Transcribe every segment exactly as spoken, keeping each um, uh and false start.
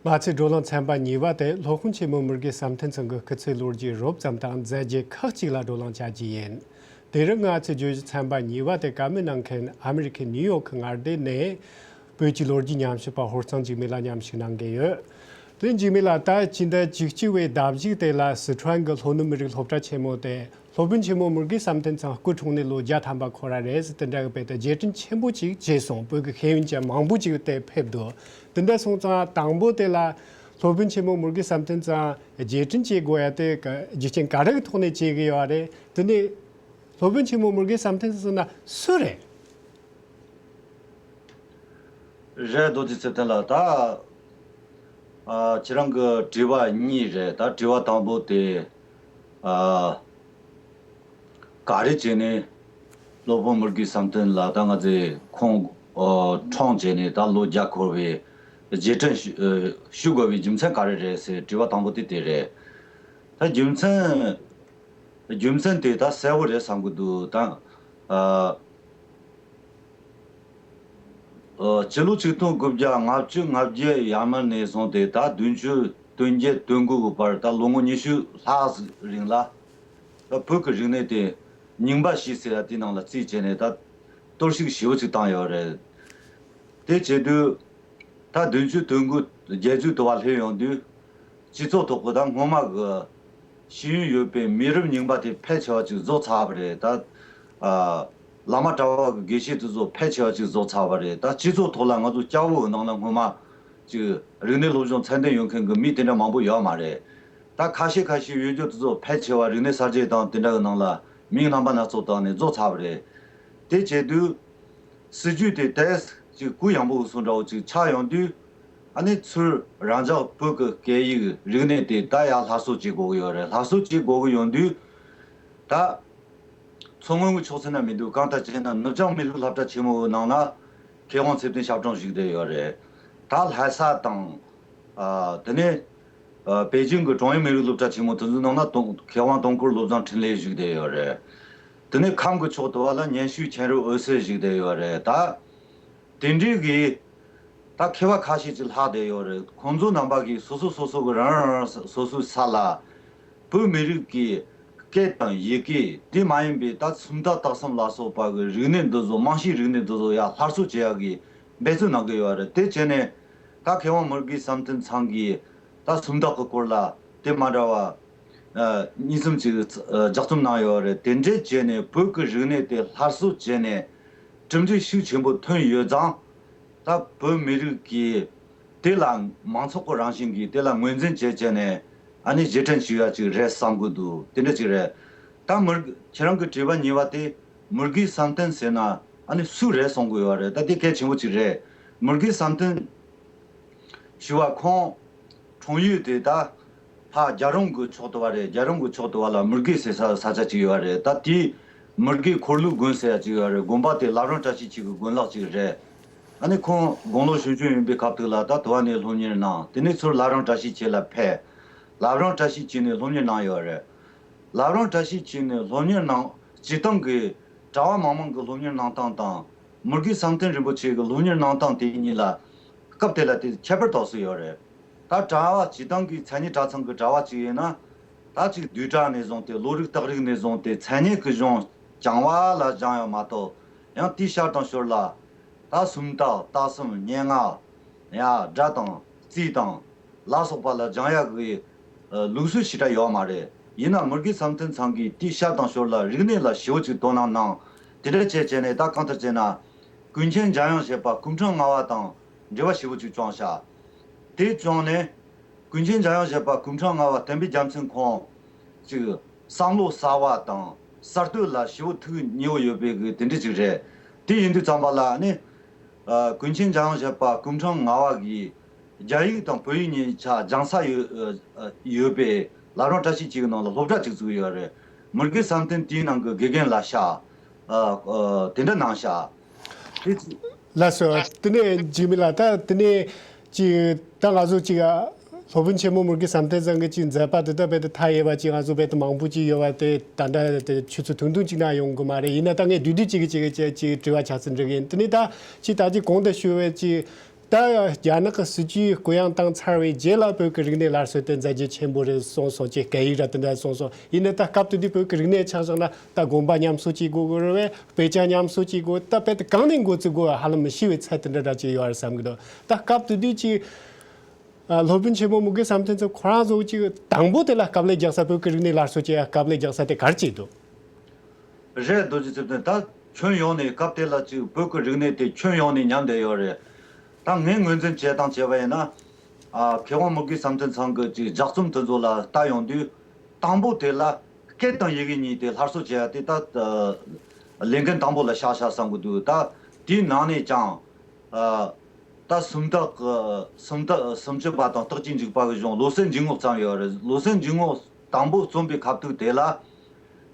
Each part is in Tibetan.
ང་ཚོའི་བགྲོ་གླེང་ཚན་པ་གཉིས་པ་དེ་སློབ་དཔོན་ཆེན་མོ་མུར་གེ་བསམ་གཏན་ཚང་གི་སྐུ་ཚེ་ལོ་རྒྱུས་རོབ་ཙམ་དང་མཛད་རྗེས་ཁག་ཅིག་ལ་བགྲོ་གླེང་བྱ་རྒྱུ་ཡིན། དེ་རིང་ང་ཚོའི་བརྗོད་གཞི་ཚན་པ་གཉིས་པ་དེ་བཀའ་མོལ་གནང་མཁན་ཨ་མི་རི་ཁའི་ནིའུ་ཡོག་གི་མངའ་སྡེ་ནས་བོད་ཀྱི་ལོ་རྒྱུས་ཉམས་ཞིབ་པ་ཧོར་གཙང་འཇིགས་མེད་ལགས་མཉམ་ཞུགས་གནང་གི་ཡོད། དེ་འཇིགས་མེད་ལགས། ད་ཕྱི་ཟླ་བཅུ་གཅིག་པའི་ཟླ་བཞི་དེ་ལ་སི་ཁྲོན་གྱི་ལྷོ་ནུབ་མི་རིགས་སློབ་གྲྭ་ཆེན་མོ་དེ་སློབ་དཔོན་ཆེན་མོ་མུར་གེ་བསམ་གཏན་ཚང་སྐུ་འཁྲུངས་ནས་ལོ་བརྒྱ་ཐམ་པ་འཁོར་བ་རེད་ཟེར། དེ་འདྲ་གི་དཔེ་དེ་རྗེས་དྲན་ཆེན་པོ་ཅིག་བྱས་སོང་། བོད་ཀྱི་ཤེས་ཡོན་ཅན་མང་པོ་ཅིག་དེ་ཕེབས་འདུག་དེ་འདྲ་སོང་ཙང་དང་པོ་དེ་ལ་སློབ་དཔོན་ཆེན་མོ་མུར་གེ་བསམ་གཏན་ཚང་རྗེས་དྲན་བྱེད་དགོས་ཡ་དེ་ག་རྒྱུ་རྐྱེན་ག་རེ་གི་ཐོག་ནས་བྱེད་གི་ཡོད་རེད། དེ་ནས་སློབ་དཔོན་ཆེན་མོ་མུར་གེ་བསམ་གཏན་ཚང་ཟེར་ན་སུ་རེད། རེད། རྡོ་རྗེ་ཚེ་བརྟན་ལགས། ད་ཨ་ཁྱེད་རང་གི་དྲི་བ་གཉིས་རེད། ད་དྲི་བ་དང་པོ་དེ་ཨ་ག་རེ་བྱས་ནས་སློབ་དཔོན་མུར་གེ་བསམ་གཏན་ལགས་ད་ང་ཚོས་ཁོང་ཨ་འཁྲུངས་བྱས་ནས་ད་ལོ་བརྒྱ་འཁོར་བའི་རྗེས་དྲན་ཞུ་ཨ་ཞུ་དགོས་པའི་རྒྱུ་མཚན་ག་རེ་རེད་ཟེར་དྲི་བ་དང་པོ་དེ་དེ་རེད། ད་རྒྱུ་མཚན་རྒྱུ་མཚན་དེ་ད་གསལ་བོ་རེད་བསམ་གི་འདུག་ད་ཨ། ཨ་སྤྱི་ལོ་ཆིག་སྟོང་དགུ་བརྒྱ་ལྔ་བཅུ་ང་བརྒྱད་ཡར་མར་ནས་བཟུང་སྟེ་ད་བདུན་ཅུ་དོན་བརྒྱད་དོན་དགུ་གི་བར་ད་ལོ་ངོ་ཉི་ཤུ་ལྷག་ཟིག་རིང་ལ་ད་བོད་ཀྱི་རིག་གནས་དེ་རྙིང་པ་བྱས་ཟེར་ཡ་དེའི་ནང་ལ་རྩིས་བྱས་ནས་ད་གཏོར་བཤིག་ཞེ་པོ་ཅིག་བཏང་ཡོད་རེད། དེ་བྱེད་དུས་ད་བདུན་ཅུ་དོན་དགུ་བརྒྱད་ཅུ་དུ་བ་སླེབས་ཡོང་དུས་སྤྱི་ཚོགས་ཐོག་གི་ད་སྔོན་མ་གི་ཤེས་ཡོན་ཡོད་པའི་མི་རབས་རྙིང་པ་དེ་ཕལ་ཆེ་བ་ཅིག་རྫོགས་ཚར་བ་རེད། ད་ཨ་བླ་མ་གྲྭ་བ་གི་དགེ་བཤེས་དེ་ཚོ་ཕལ་ཆེ་བ་ཅིག་རྫོགས་ཚར་བ་རེད། ད་སྤྱི་ཚོགས་ཐོག་ལ་ང་ཚོ་སྐྱ་བོ་གི་ནང་ལ་སྔོན་མ་ཅིག་རིག་གནས་སློབ་སྦྱོང་ཚད་ལྡན་ཡོད་མཁན་གི་མི་དེ་འདྲ་མང་པོ་ཡོད་མ་རེད། ད་ཁ་ཤས་ཁ་ཤས་ཡོད་རྒྱུ་དེ་ཚོ་ཕལ་ཆེ་བ་རིག་གནས་གསར་བརྗེ་དང་དེ་འདྲ་གི་ནང་ལ་མིང་རྣམ་པ་སྣ་ཚོགས་བཏགས་ནས་རྫོགས་ཚར་བ་རེད། དེ་བྱེད་དུས་སྲིད་ཇུས་དེ་ཏོག་ཙམ་ཅིག་གུ་ཡངས་པོ་གི་བཟོ་འདྲ་བོ་ཅིག་ཆགས་ཡོང་དུས། ཨ་ནི་ཚུར་རང་ཅག་བོད་ཀྱི་སྐད་ཡིག་རིག་གནས་དེ་ད་ཡར་སླར་གསོ་བྱེད་དགོས་ཀྱི་ཡོད་རེད། སླར་གསོ་བྱེད་དགོས་ཀྱི་ཡོང་དུས་ད་མཚོ་སྔོན་གྱི་ཕྱོགས་ཚད་ན་མི་འདུག་གང་ལྟར་བྱས་ན་ནུབ་བྱང་མི་རིགས་སློབ་གྲྭ་ཆེན་མོའི་ནང་ན་མཁས་དབང་ཚེ་བརྟན་ཞབས་དྲུང་བཞུགས་བསྡད་ཡོད་རེད། ད་ལྷ་ས་དང་། ཨ་དེ་ནས་ཨ་པེ་ཅིང་གི་ཀྲུང་དབྱང་མི་རིགས་སློབ་གྲྭ་ཆེན་མོ་དེ་ཚོའི་ནང་ན་དུང་མཁས་དབང་དུང་དཀར་བློ་བཟང་འཕྲིན་ལས་བཞུགས་བསྡད་ཡོད་རེད། དེ་ནས་ཁམས་ཀྱི་ཕྱོགས་དུ་བ་ལ་སྙན་ཞུ་མཁྱེན་རབ་འོད་ཟེར་བཞུགས་བསྡད་ཡོད་རེད། ད་དེ་འདྲའི་གི་ད་མཁས་པ་ཁ་ཤས་ཅིག་ལྷག་བསྡད་ཡོད་རེད། ཁོང་ཚོ་རྣམ་པ་གིས་སོ་སོ་སོ་སོ་གི་རང་རང་རང་སོ་སོའི་ས་ལ་བོད་མི་རིགས་ཀྱི་སྐད་དང་ཡི་གེ་དེ་མ་ཡིན་པའི་ད་སུམ་རྟགས་རྟགས་གསུམ་ལ་སོགས་པ་གི་རིག་གནས་འདི་ཚོ་རྨང་གཞིའི་རིག་གནས་འདི་ཚོ་ཡར་སླར་གསོ་བྱེད་ཡག་གི་འབད་བརྩོན་གནང་གི་ཡོད་རེད། དེ་བྱས་ནས་ད་མཁས་དབང་མུར་གེ་བསམ་གཏན་ཚང་གིས་ད་སུམ་རྟགས་ཀྱི་སྐོར་ལ་དེ་མ་འདྲ་བ་ཨ་གཉིས་གསུམ་ཅིག་ཨ་ལྗགས་རྩོམ་གནང་ཡོད་རེད། དེ་འདྲས་བྱས་ནས་བོད་ཀྱི་རིག་གནས་དེ་སླར་གསོ་བྱས་ནས་གྲུབ་འབྲས་ཤུགས་ཆེན་པོ་ཐོན་ཡོད་ཙང་། ད་བོད་མི་རིགས་ཀྱི་དེ་ལ་མང་ཚོགས་ཀྱི་རང་བཞིན་གྱིས་དེ་ལ་ངོས་འཛིན་བྱས་བྱས་ནས་ཨ་ནི་རྗེས་དྲན་བྱེད་ཡ་ཅིག་རེད་བསམ་གི་འདུག་དེ་འདྲ་ཅིག་རེད། ད་མུར་ཁྱེད་རང་གི་དྲི་བ་གཉིས་པ་དེ་མུར་གེ་བསམ་གཏན་ཟེར་ན་ཨ་ནི་སུ་རེད་གསུང་གི་ཡོད་རེད། ད་དེ་གལ་ཆེན་པོ་ཅིག་རེད། མུར་གེ་བསམ་གཏན་ཞུ་བ་ཁོང་འཁྲུངས་ཡུལ་དེ་ད་ཕ་རྒྱལ་རོང་གི་ཕྱོགས་དུ་བ་རེད། རྒྱལ་རོང་གི་ཕྱོགས་དུ་བ་ལ་མུར་གེ་ཟེར་ས་ས་ཆ་ཅིག་ཡོད་རེད། ད་དེའི་མུར་གེ་འཁོར་ལོའི་དགོན་ཟེར་ཡ་ཅིག་ཡོད་རེད། དགོན་པ་དེ་བླ་བྲང་བཀྲ་ཤིས་འཁྱིལ་གི་དགོན་ལག་ཅིག་རེད། ཨ་ནི་ཁོང་དགུང་ལོ་གཞོན་གཞོན་ཡིན་པའི་སྐབས་དེ་ལ་ད་དུ་བ་ནས་སློབ་གཉེར་གནང་། དེ་ནས་ཚུར་བླ་བྲང་བཀྲ་ཤིས་འཁྱིལ་ལ་ཕེབས། བླ་བྲང་བཀྲ་ཤིས་འཁྱིལ་ནས་སློབ་གཉེར་གནང་ཡོད་རེད། བླ་བྲང་བཀྲ་ཤིས་འཁྱིལ་ནས་སློབ་གཉེར་གནང་། སྤྱིར་བཏང་གི་གྲྭ་བ་མང་མང་གི་སློབ་གཉེར་གནང་སྟངས་དང་། མུར་གེ་བསམ་གཏན་རིན་པོ་ཆེ་གི་སློབ་གཉེར་གནང་སྟངས་དེ་གཉིས་ལ་སྐབས་དེ་ལ་དེ་ཁྱད་པར་དོགས་སུ་ཡོད་རེད། ད་གྲྭ་བ་སྤྱིར་བཏང་གི་མཚན་ཉིད་གྲྭ་ཚང་གི་གྲྭ་བ་ཅིག་ཡིན་ན། ད་ཅིག་བསྡུས་གྲྭ་ནས་བཟུང་སྟེ་བློ་རིག་རྟགས་རིགས་ནས་བཟུང་སྟེ་མཚན་ཉིད་ཀྱི་གཞུང་སྦྱང་བ་ལ་སྦྱང་ཡོད་མ་གཏོགས། ཡང་དེའི་ཤར་དང་ཞོར་ལ་ད་སུམ་རྟགས་རྟགས་གསུམ་སྙན་ངག་ཡ་སྒྲ་དང་རྩིས་དང་ལ་སོགས་པ་ལ་སྦྱང་ཡག་གི་ཨ་ལུགས་སྲོལ་ཞེ་དྲག་ཡོད་མ་རེད། ཡིན་ན་མུར་གེ་བསམ་གཏན་ཚང་གིས་དེའི་ཤར་དང་ཞོར་ལ་རིག་གནས་ལ་ཞེ་པོ་ཅིག་དོ་སྣང་གནང་། དེ་འདྲ་བྱས་བྱས་ནས་ད་གང་ལྟར་བྱས་ན་ཀུན་མཁྱེན་འཇམ་དབྱངས་བཞད་པ་སྐུ་ཕྲེང་ལྔ་པ་དང་འབྲེལ་བ་ཞེ་པོ་ཅིག་བྱུང་ཤག་དེ་བྱུང་ནས་ཀུན་མཁྱེན་འཇམ་དབྱངས་བཞད་པ་སྐུ་ཕྲེང་ལྔ་པ་བསྟན་པའི་རྒྱལ་མཚན་ཁོང་ཅིག་བསམ་བློ་གསར་བ་དང་གསར་གཏོད་ལ་ཞེ་པོ་ཐུགས་མཉེས་པོ་ཡོད་པའི་གི་དེ་འདྲ་ཅིག་རེད། དེ་ཡིན་དུས་ཙམ་པ་ལ་ནི་ཨ་ཀུན་མཁྱེན་འཇམ་དབྱངས་བཞད་པ་སྐུ་ཕྲེང་ལྔ་པ་གིས་རྒྱ་ཡིག་དང་བོད་ཡིག་གཉིས་ཆ་སྦྱང་ས་ཡོད་ཨ་ཡོད་པའི་བླ་བྲང་བཀྲ་ཤིས་འཁྱིལ་གི་ནང་ལ་སློབ་གྲྭ་ཅིག་བཙུགས་ཡོད་རེད། མུར་གེ་བསམ་གཏན་དེའི་ནང་གི་དགེ་རྒན་ལ་བཞག་ཨ་ཨ་དེ་འདྲ་གནང་ཤག་དེ་ཅི། ལགས་སོ། དེ་ནས་འཇིགས་མེད་ལགས། ད་དེ་ནས་ཅིག་ད་ང་ཚོ་ཅིག་ཨ་སློབ་དཔོན་ཆེན་མོ་མུར་གེ་བསམ་གཏན་ཚང་གི་ཅིག་མཛད་པ་དེ་ད་རྦད་དེ་མཐའ་ཡས་པ་ཅིག་ང་ཚོ་རྦད་དེ་མང་པོ་ཅིག་ཡོད་པ་དེ་ད་ལྟ་དེ་ཆུ་ཚོད་ཐུང་ཐུང་ཅིག་ན་ཡོང་གི་མ་རེད། ཡིན་ན་ད་ངས་བསྡུས་བསྡུས་ཅིག་གི་ཅིག་གི་ཅིག་དྲི་བ་ཆ་ཚང་འདྲི་གི་ཡིན། དེ་ནས་ད་ཅིག་ད་ཅིག་གོང་དུ་ཞུས་པའི་ཅིག་ ད་རྒྱ་ནག་གི་སྲིད་ཇུས་གུ་ཡངས་བཏང་ཚར་བའི་རྗེས་ལ་བོད་ཀྱི་རིག་གནས་སླར་གསོ་དེ་མཛད་རྗེས་ཆེན་པོ་རེད་གསུངས་སོང་ཅེས་སྐད་ཡིག་ར་དེ་འདྲ་གསུངས་སོང་། ཡིན་ནའི་ད་སྐབས་དེ་དུས་བོད་ཀྱི་རིག་གནས་ཆ་བཞག་ན་ད་དགོན་པ་ཉམས་གསོ་བྱེད་དགོས་ཀྱི་རེད་བས། དཔེ་ཆ་ཉམས་གསོ་བྱེད་དགོས། ད་དཔེ་དེ་གང་ནས་འགོ་བཙུགས་དགོས་ཧ་ལམ་མི་ཤེས་པའི་ཚད་དེ་འདྲ་འདྲ་ཅིག་ཡོད་རེད་བསམ་གྱི་འདུག་ད་སྐབས་དེ་དུས་ཀྱི་ཨ། སློབ་དཔོན་ཆེན་མོ་མུ་གེ་བསམ་གཏན་ཚང་ཁོ་རང་ཚོ་ཅིག་དང་པོ་དེ་ལ་དཀའ་ལས་རྒྱག་ས། བོད་ཀྱི་རིག་གནས་སླར་གསོ་བྱེད་ཡ་དཀའ་ལས་རྒྱག་ས་དེ་ག་རེ་བྱས་འདུག་རེད། རྡོ་རྗེ་ཚེ་བརྟན། ད་ཁྱོན་ཡོངས་ནས་སྐབས་དེ་ལ་ཅིག་བོད་ཀྱི་རིག་གནས་དེ་ཁྱོན་ཡོངས་ནས་ཉམས་བསྡད་ཡོད་རེད། ད་ངས་ངོས་འཛིན་བྱེད་སྟངས་བྱས་པ་ཡིན་ན། ཨ། མཁས་དབང་མུ་གེ་བསམ་གཏན་ཚང་གི་ཅིག་ལྗགས་རྩོམ་དེ་ཚོ་ལ་ལྟ་ཡོང་དུས། དང་པོ་དེ་ལ་སྐད་དང་ཡི་གེ་གཉིས་དེ་སླར་གསོ་བྱེད་ཡ་དེ་ད་ལས་འགན་དང་པོ་ལ་བཞག་བཞག་བསམ་གྱི་འདུག་ད་དེའི་ནང་ནས་ཀྱང་། ཨ། ད་སུམ་རྟགས་ཀྱི་སུམ་རྟགས་སུམ་ཅུ་པ་དང་རྟགས་ཀྱི་འཇུག་པ་གི་གཞུང་བློ་གསལ་འཇུག་ངོགས་ཙམ་ཡོད་རེད། བློ་གསལ་འཇུག་ངོགས་དང་པོ་རྩོམ་པའི་ཁ་ཐུག་དེ་ལ།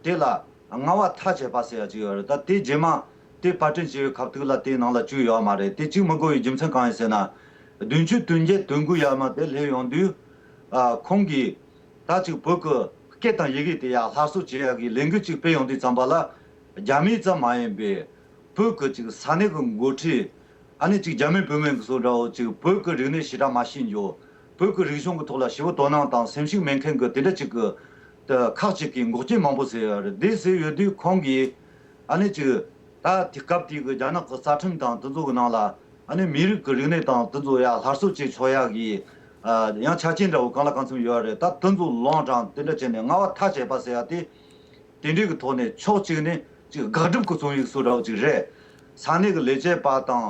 དེ་ལ་ལྔ་བ་མཐའ་དཔྱད་པ་ཟེར་ཡ་ཅིག་ཡོད་རེད། ད་དེ་རྗེས་མ་དེ་པར་སྐྲུན་བྱས་པའི་ཁ་ཐུག་ལ་དེའི་ནང་ལ་བཅུག་ཡོད་མ་རེད། དེ་བཅུག་མི་དགོས་པའི་རྒྱུ་མཚན་གང་ཡིན་ཟེར་ན། བདུན་ཅུ་དོན་བརྒྱད་དོན་དགུ་ཡར་མར་དེ་སླེབས་ཡོང་དུས། ཨ། ཁོང་གིས་ད་ཅིག་བོད་ཀྱི་སྐད་དང་ཡི་གེ་དེ་ཡར་སླར་གསོ་བྱེད་ཡ་གི་ལས་འགུལ་ཅིག་སྤེལ་ཡོང་དུས་ཙམ་པ་ལ། རྒྱ་མི་ཙམ་མ་ཡིན་པའི་བོད་ཀྱི་ཅིག་ས་གནས་ཀྱི་འགོ་ཁྲིད། ཨ་ནི་ཅིག་རྒྱ་མི་བུད་མེད་ཀྱི་སོ་འདྲ་བོ་ཅིག་བོད་ཀྱི་རིག་གནས་ཞེ་དྲག་མ་ཤེས་འཇོག་བོད་ཀྱི་རིག་གཞུང་གི་ཐོག་ལ་ཞེ་པོ་དོ་སྣང་དང་སེམས་ཤུགས་མེད་མཁན་གྱི་དེ་འདྲ་ཅིག་གི་ད་ཁག་ཅིག་གིས་འགོག་རྐྱེན་མང་པོ་བཟོས་ཡོད་རེད། དེ་བཟོས་ཡོད་དུས་ཁོང་གིས་ཨ་ནི་ཅིག་ད་དེ་སྐབས་དེའི་གི་རྒྱ་ནག་གི་རྩ་ཁྲིམས་དང་དེ་ཚོ་གི་ནང་ལ་ཨ་ནི་མི་རིགས་ཀྱི་རིག་གནས་དང་དེ་ཚོ་ཡར་སླར་གསོ་བྱེད་ཆོག་ཡག་གི་ཡང་ཆ་རྐྱེན་འདྲ་བོ་གང་ལ་གང་འཚམ་ཡོད་རེད། ད་དེ་ཚོ་ལོངས་དྲངས་དེ་འདྲ་བྱས་ནས་ལྔ་བ་མཐའ་དཔྱད་པ་ཟེར་ཡ་དེ། དེ་འདྲའི་གི་ཐོག་ནས་ཕྱོགས་གཅིག་ནས་ཅིག་དགག་སྒྲུབ་ཀྱི་རྩོམ་ཡིག་སོ་འདྲ་བོ་ཅིག་རེད། ས་གནས་ཀྱི་ལས་བྱེད་པ་དང་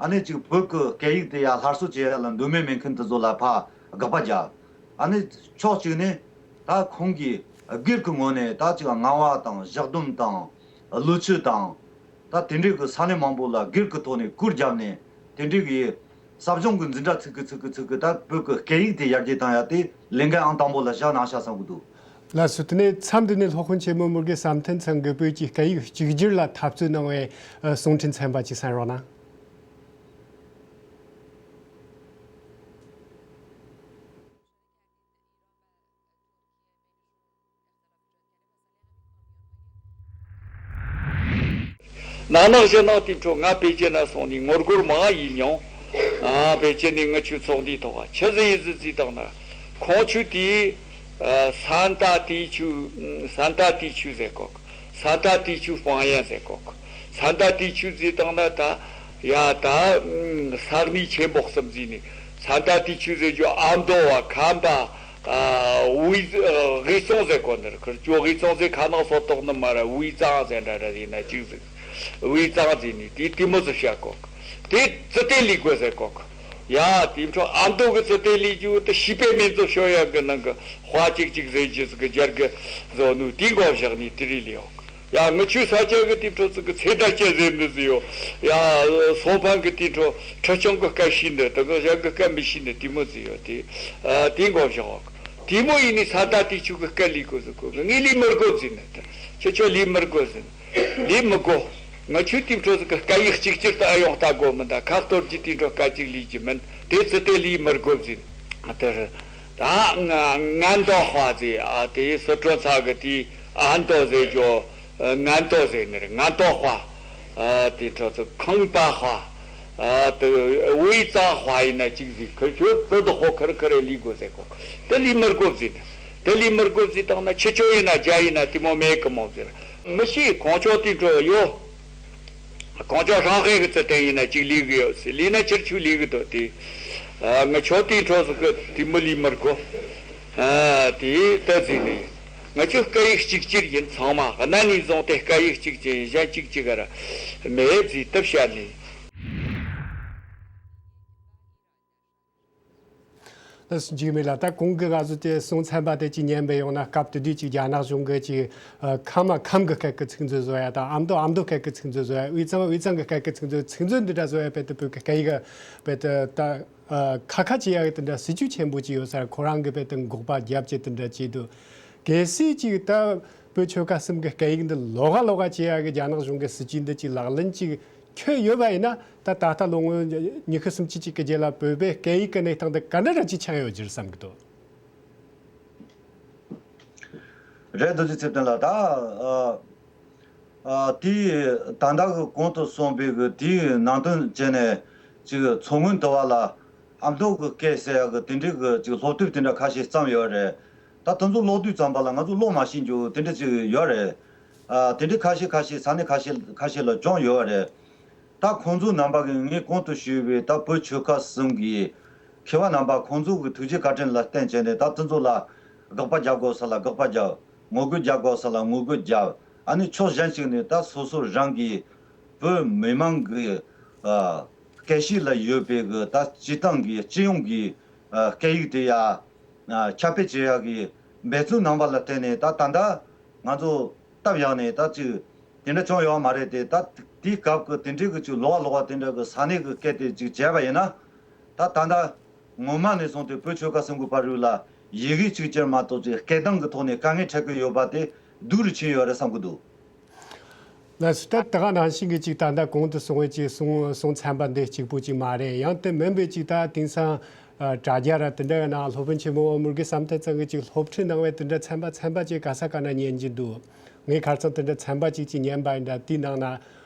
ཨ་ནི་ཅིག་བོད་ཀྱི་སྐད་ཡིག་དེ་ཡར་སླར་གསོ་བྱེད་ཡ་ལ་འདོད་མོས་མེད་མཁན་དེ་ཚོ་ལ་ཕར་དགག་པ་རྒྱག་ཨ་ནི་ཕྱོགས་གཅིག་ནས་ད་ཁོང་གིས་སྒེར་གྱི་ངོས་ནས་ད་ཅིག་ངག་དབང་དང་ཞག་སྡོམ་དང་། ཀླུ་ཆུ་དང་། ད་དེ་འདྲའི་གི་ས་གནས་མང་པོ་ལ་སྒེར་གྱི་ཐོག་ནས་སྐུར་བརྒྱབ་ནས་དེ་འདྲའི་གི་ཟབ་སྦྱོང་གི་འཛིན་གྲྭ་ཚུགས་གི་ཚུགས་གི་ཚུགས་གི་ད་བོད་ཀྱི་སྐད་ཡིག་དེ་ཡར་རྒྱས་བཏང་ཡ་དེ་ལས་འགན་ཨང་དང་པོ་ལ་བཞག་གནང་ཤག་བསམ་གི་འདུག་ལགས་སོ། དེ་ནས་མཚམས་འདི་ནས་སློབ་དཔོན་ཆེན་མོ་མུ་གེ་བསམ་གཏན་ཚང་གིས་བོད་ཀྱི་སྐད་ཡིག་གཅིག་གྱུར་ལ་འཐབ་རྩོད་གནང་བའི་གསུང་འཕྲིན་ཚན་པ་ཅིག་གསན་རོགས་གནང་། ནང་ནང་ཞེ་ནང་དེ་འཕྲོ་ང་པེ་ཅིན་ན་སོང་ནས་ངོ་རྒོལ་མང་ཡིན་མྱོང་། ཨ། པེ་ཅིན་ནས་ངི་ཆོའི་ཚོགས་འདུའི་ཐོག་ཆི་ཟིག་ཡིན་ཟིག་བརྩིས་བཏང་ན། ཁོང་ཆོས་དེ་ཨ། སན་ཏ་ཏི་ཆུ། སན་ཏ་ཏི་ཆུ་ཟེར་གོ། སན་ཏ་ཏི་ཆུ་སྤང་ཡན་ཟེར་གོ། སན་ཏ་ཏི་ཆུ་བརྩིས་བཏང་ན་ད་ཡ་ད་ས་གནས་ཆེན་པོ་གསུམ་བརྩིས་ནས་སན་ཏ་ཏི་ཆུ་ཟེར་རྒྱུ་ཨ་མདོ་བ། ཁམས་པ། ཨ། དབུས། ཨ། དབུས་གཙང་ཟེར་གོ་ནི་རེད། ཁིར་ཅོ་དབུས་གཙང་ཟེར་ཁ་ནང་སོ་ཏོག་ནི་མ་ར། དབུས་གཙང་ཟེར་འདྲ་འདྲ་ཡིན་ན་ཅིག་ཟིག་དབུས་གཙང་ཟེར་ནི་དེ་དེ་མོ་ཟིག་བཤད་གོ། དེ་ཙི་ཏེ་ལི་གོ་ཟེར་གོ། ཡ་དེ་འཕྲོ་ཨ་མདོ་གི་ཙི་ཏེ་ལི་རྒྱུ་དེ་བྱིས་པའི་མིང་ཙོ་ཤོ་ཡ་གི་ནང་གི་དཔའ་ཅིག་ཅིག་ཟེར་རྒྱུ་ཟིག་གི་རྒྱར་གི་བཟོ་ནུ་དེ་མགོ་བཞག་ནི་དེ་རི་ལི་ཡོང་། ཡ་ངི་ཆོའི་ས་ཆ་གི་དེ་འཕྲོ་ཚིག་གི་ཚེ་ད་ཅི་ཟེར་འདི་ཟེར་ཡོད། ཡ་སོང་ཕན་གི་དེ་འཕྲོ་ཁྲི་ཆུང་གི་སྐད་ཤེས་འདི་དེ་གི་ཞག་གི་སྐད་མི་ཤེས་འདི་དེ་མོ་ཟེར་ཡོད། དེ་ཨ་དེ་མགོ་བཞག་འོག་དེ་མོ་ཡིན་ནི་ས་ད་དེ་ཆུ་གི་སྐད་ལི་གོ་ཟེར་གོ་གི། ངས་ལི་མི་དགོ་ཟེར་ནི་དེ་ཁྱེད་ཆོ་ལི་མི་དགོ་ཟེར་ནི་ལི་མི་དགོ། ངི་ཆོའི་དེ་འཕྲོ་ཚིག་གི་སྐད་ཡིག་གཅིག་གྱུར་དུ་ཨ་ཡོང་ལྟ་དགོ་མི་འདའ། ཁ་གཏོར་གྱི་དེ་འཕྲོ་སྐད་ཅིག་ལི་གི་མིན། དེ་ཚི་དེ་ལི་མི་དགོ་ཟེར་ནི་དེ་རེད། ད་ང་ང་མདོ་དཔའ་ཟེར། ཨ་དེ་སི་ཁྲོན་ཚ་གི་དེ། ཨ་མདོ་ཟེར་རྒྱུ། ཨ་ང་མདོ་ཟེར་ནི་རེད། ང་མདོ་དཔའ། ཨ་དེ་འཕྲོ་ཚིག་ཁམས་པ་དཔའ། ཨ་དེ་དབུས་གཙང་དཔའ་ཡིན་ན་གཅིག་ཟིག་ཁི་ཁྱོད་ཙི་དོ་ཧོ་ཁར་ཁར་རེ་ལི་དགོ་ཟེར་གོ། དེ་ལི་མི་དགོ་ཟེར་ནི། དེ་ལི་མི་དགོ་ཟེར་བཏང་ན་ཁྱེད་ཆོ་ཡིན་ན་རྒྱ་ཡིན་ན་དེ་མོ་མེད་གི་མོ་ཟེར། མི་ཤེས། ཁོང་ཆོ་དེ་འཕྲོ་ཡོད། ཁོང་ཆོ་ཧྲང་ཧའེ་གི་ཙི་ཏན་ཡིན་ན་གཅིག་ལི་གི་ཡོད་ཟེར། ལི་ན་ཁྱེད་ཆོ་ལི་གི་དོ་དེ། ཨ་ང་ཆོ་དེ་འཕྲོ་ཟིག་གི་དེ་མི་ལི་མི་དགོ། ཨ་དེ་ད་ཟིག་ནི། ང་ཆོ་སྐད་ཡིག་གཅིག་གྱུར་ཡིན། ཚང་མ་གནའ་ནས་བཟུང་སྟེ་སྐད་ཡིག་གཅིག་ཅན་ཡིན། གཞན་གཅིག་གཅིག་ག་ར་མེད་ཟིག་ད་བཤད་ནི། ལགས་སོ། འཇིགས་མེད་ལགས། ད་གོང་གི་ང་ཚོ་དེ་གསུང་ཚན་པ་དེ་ཅིག་ཉན་པ་ཡོང་ན། སྐབས་དེ་དུས་ཅིག་རྒྱ་ནག་གཞུང་གི་ཅིག་ཨ་ཁམས་མ་ཁམས་ཀྱི་སྐད་ཀྱི་ཚིག་མཛོད་བཟོ་ཡ་དང་། ཨ་མདོ་ཨ་མདོ་སྐད་ཀྱི་ཚིག་མཛོད་བཟོ་ཡ། དབུས་གཙང་དབུས་གཙང་གི་སྐད་ཀྱི་ཚིག་མཛོད། ཚིག་མཛོད་འདི་འདྲ་བཟོ་ཡ་དཔེ་དེ་བོད་ཀྱི་སྐད་ཡིག་དཔེ་དེ་ད་ཨ་ཁ་ཁ་བྱེད་ཡ་གི་དེ་འདྲ་སྲིད་ཇུས་ཆེན་པོ་ཅིག་ཡོད་ས་རེད། ཁོ་རང་གི་དཔེ་དེ་འགོག་པ་བརྒྱབ་བྱས་དེ་འདྲ་བྱས་འདུག་གལ་སྲིད་ཅིག་ད་བོད་ཆོལ་ཁ་གསུམ་གྱི་སྐད་ཡིག་འདི་ལོགས་ཀ་ལོགས་ཀ་བྱེད་ཡ་གི་རྒྱ་ནག་གཞུང་གི་སྲིད་ཇུས་འདི་ཅིག་ལག་ལེན་ཅིག་འཁྱོལ་ཡོད་པ་ཡིན་ན། ད་ད་ལྟ་ལོ་ངོ་ཉི་ཤུ་སུམ་ཅུ་ཅིག་གི་རྗེས་ལ་བོད་པའི་སྐད་ཡིག་གི་གནས་སྟངས་དེ་ག་འདྲ་ར་ཅིག་ཆགས་ཡོད་རྒྱུ་རེད་བསམ་གི་འདུག་རེད། རྡོ་རྗེ་ཚེ་བརྟན་ལགས། ད་ཨ་ཨ་དེའི་ད་ལྟ་གི་གོང་དུ་གསུངས་པའི་གི་དེའི་ནང་དོན་བྱས་ནས་ ཅིག་མཚོ་སྔོན་དུ་བ་ལ་ཨ་མདོ་གི་སྐད་ཟེར་ཡག་གི་དེ་འདྲའི་གི་ཅིག་སློབ་དེབ་དེ་འདྲ་ཁ་ཤས་བརྩམས་ཡོད་རེད། ད་དེ་ཚོ་ཀློག་དུས་ཙམ་པ་ལ་ང་ཚོ་ཀློག་མ་ཤེས་རྒྱུ་དེ་འདྲ་ཅིག་ཡོད་རེད། ཨ་དེ་འདྲའི་ཁ་ཤས་ཁ་ཤས་ས་གནས་ཁ་ཤས་ཁ་ཤས་ལ་བྱུང་ཡོད་རེད། ད་ཁོང་ཚོ་རྣམ་པ་གིས་ངས་གོང་དུ་ཞུས་པའི་ད་བོད་ཆོལ་ཁ་གསུམ་གྱི་མཁས་པ་རྣམ་པ་ཁོང་ཚོ་གི་ཐུགས་རྗེ་བཀའ་དྲིན་ལ་བརྟེན་བྱས་ནས་ད་དེ་ཚོ་ལ་དགག་པ་རྒྱག་དགོས་ས་ལ་དགག་པ་རྒྱབ། ངོ་རྒོལ་རྒྱག་དགོས་ས་ལ་ངོ་རྒོལ་རྒྱབ། ཨ་ནི་ཕྱོགས་གཞན་ཞིག་ནས་ད་སོ་སོ་རང་གི་བོད་མི་མང་གི་ཨ་སྐད་ཡིག་ལ་ཡོད་པའི་གི་ད་སྤྱི་བཏང་གི་སྤྱི་ཡོངས་ཀྱི་ཨ་སྐད་ཡིག་དེ་ཡ་ཨ་ཁྱབ་སྤེལ་བྱེད་ཡག་གི་འབད་བརྩོན་རྣམ་པ་ལ་བརྟེན་ནས་ད་ད་ལྟ་ང་ཚོ་སྟབས་ཡག་ནས་ད་ཅིག་དེ་འདྲ་བྱུང་ཡོད་མ་རེད་དེ། ད་དེའི་སྐབས་ཀྱི་དེ་འདྲའི་གི་ཅིག་ལོགས་ཀ་ལོགས་ཀ་དེ་འདྲ་གི་ས་གནས་ཀྱི་སྐད་དེ་ཅིག་བྱས་པ་ཡིན་ན། ད་ད་ལྟ་སྔོན་མ་ནས་བཟུང་སྟེ་བོད་ཆོལ་ཁ་གསུམ་གྱི་བར་རུ་ལ་ཡི་གེ་གཅིག་ཅར་མ་གཏོགས་ཅིག་སྐད་གདངས་ཀྱི་ཐོག་ནས་དཀའ་ངལ་འཕྲད་ཀྱི་ཡོད་པ་དེ་སྡུག་རུ་ཕྱིན་ཡོད་རེད་བསམ་གྱི་འདུག། ལགས་སོ། ད་ད་ག་ནང་བཞིན་གྱི་ཅིག་ད་ལྟ་གོང་དུ་སོང་བའི་ཅིག་གསུང་གསུང་ཚན་པ་འདི་གཅིག་པུ་ཅིག་མ་རེད། ཡང་དེ་མིན་པའི་ཅིག་ད་དེང་སང་ཨ་དྲ་རྒྱ་ར་དེ་འདྲ་ཡོད་ན་སློབ་དཔོན་ཆེན་མོ་མུར་གེ་བསམ་གཏན་ཚང་གི་ཅིག་སློབ་ཁྲིད་གནང་བའི་དེ་འདྲ་ཚན་པ་ཚན་པ་ཅིག་ག་ས་ག་ན་ཉན་གྱི་འདུག། ངས་ཁ་སང་དེ་འདྲ་ཚན་པ་ཅིག་ཅིག་ཉན་པ་ཡིན་ད། དེའི་ནང་ན་